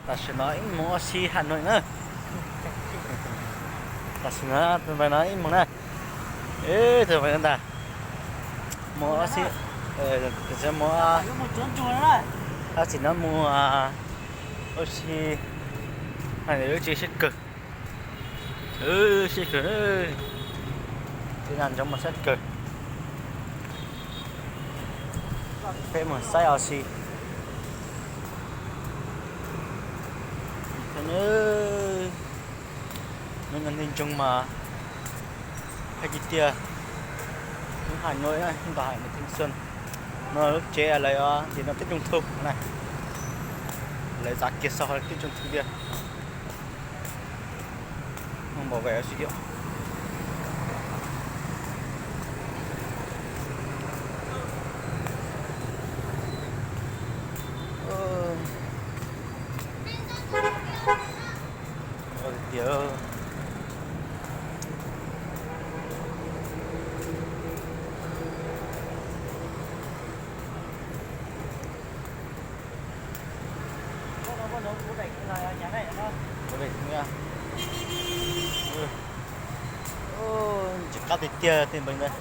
Tam sim no ib moos ob xib Hà Nội na. Tam sim no tus npawg no ib moos na. Tus npawg no ntag. Moos ob xib, moos, tab sis no moos ob xib, lub tsev siab kawg. Siab kawg, tsev no ntsoov mas siab kawg. Peb mus saib ob xib. Nws nyob ntsoov mas hais tiag tiag, hnub Hà Nội na, hnub nto Hà Nội thanh xuân. No lub tsev lawv ntawm no Tết Trung thu na, lawv txav kiag saum Tết Trung thu tiag. Npau vej xwb thiab. Tiag. Tsis qab tiag tiag tej npeev ntawd.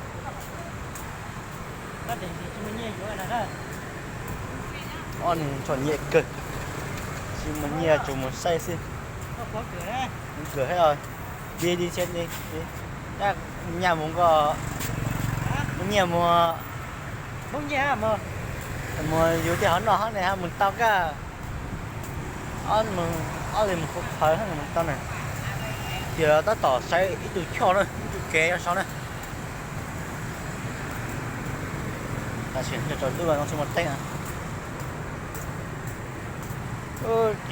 Ob niag txom nyem kawg, tsis muaj nyiaj tsuas mus saib xwb. Kawg thiab os. Li li, nyaj mus ko, muaj nyiaj mus, mus yus tej hauv no hab ne, mus tau kag, ob li mus qhuav qhawv hab mus tau na. Ces tab tom saib ib tug choj na, ib tug kev nyob saud na. Tam sim no tsaus ntuj no tsis muaj teeb.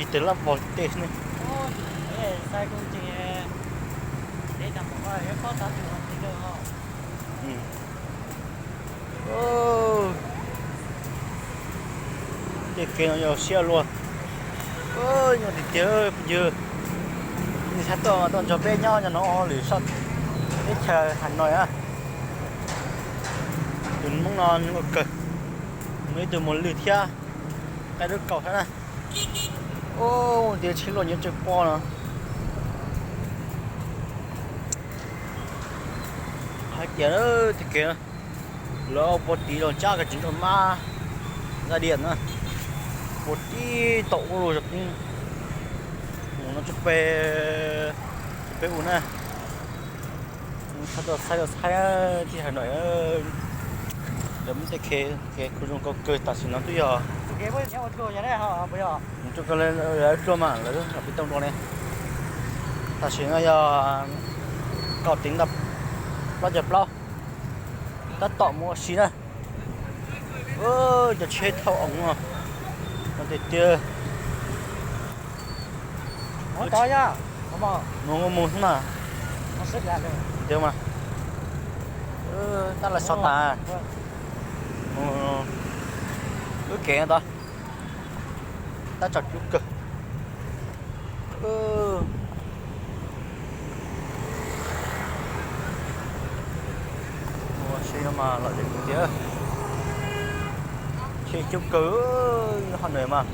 Ib tug lab vog tej ne. Tej kev no yog siab luaj. Nyob tiag tiag phooj ywg, nej txhaj tuaj tuaj nrog peb nyob nyob no lwm sab teb chaws Hà Nội na. Tus Hmoob no ua kawg, muaj ib tug muas lwj thiab, qaib dub kaus thiab na. Ub, tias tsheb luaj nyob tsawg pob no. Hais tias tej kev no lawv ua puag tim los tsab koj tsis nrog mab da diam na, puag tim tom ub los mus no tsuas peb, tsuas peb ub na. Txhaj tau txhais tau txhais tij Hà Nội, lawv muaj tej kev, kev kuj zoo nkauj kawg tam sim no twb yog, lawv dua mas lawv pib tau dua ne. Tam sim no yog kaum teev ntawm plaub caug plaub, tab tom mus ua si na. Cov tsheb thauj oos no, no tiag tiag. Mus mus xwb mas, tiag mas, tab lawv so tas. Wb kev no tod, tab tsaus ntuj kawg. Ua si no mas lom zem tiag, tsheb coob kawg, Hà Nội mas.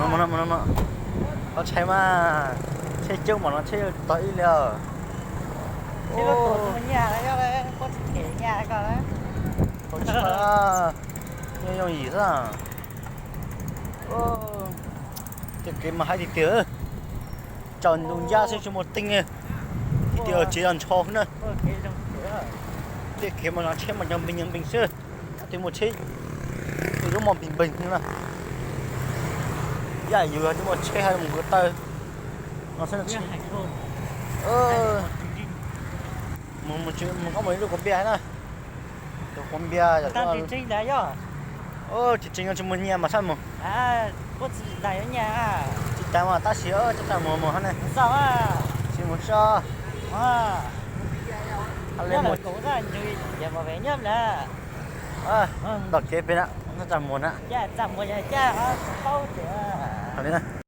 Mus no, mus no, mus no. Qhov tsheb mas, tsheb coob mas no tsheb tog ib li. Qhov tsheb, nyob yooj yim xwb. Tej kev mas haib tiag tiag, tsaus ntuj ncaj xwb tsis muaj teeb, tias tsev los ntsho na. Tej kev mas no tsheb mas npis npis xwb, twb muaj tsheb, twb muaj npis npis na. Yam yus twb muaj tsheb hab mus nkaus taw no xwb. Mus, mus koj mus ib lub quav npias na. Tus quav npias, tsis tseem tsis muaj nyiaj mas txhob mus. Tsis tas mas tab sis txhob txaj muag mus hab ne. Tsis mus so. Tom kev pem na, txhob txaj muag na. Li na.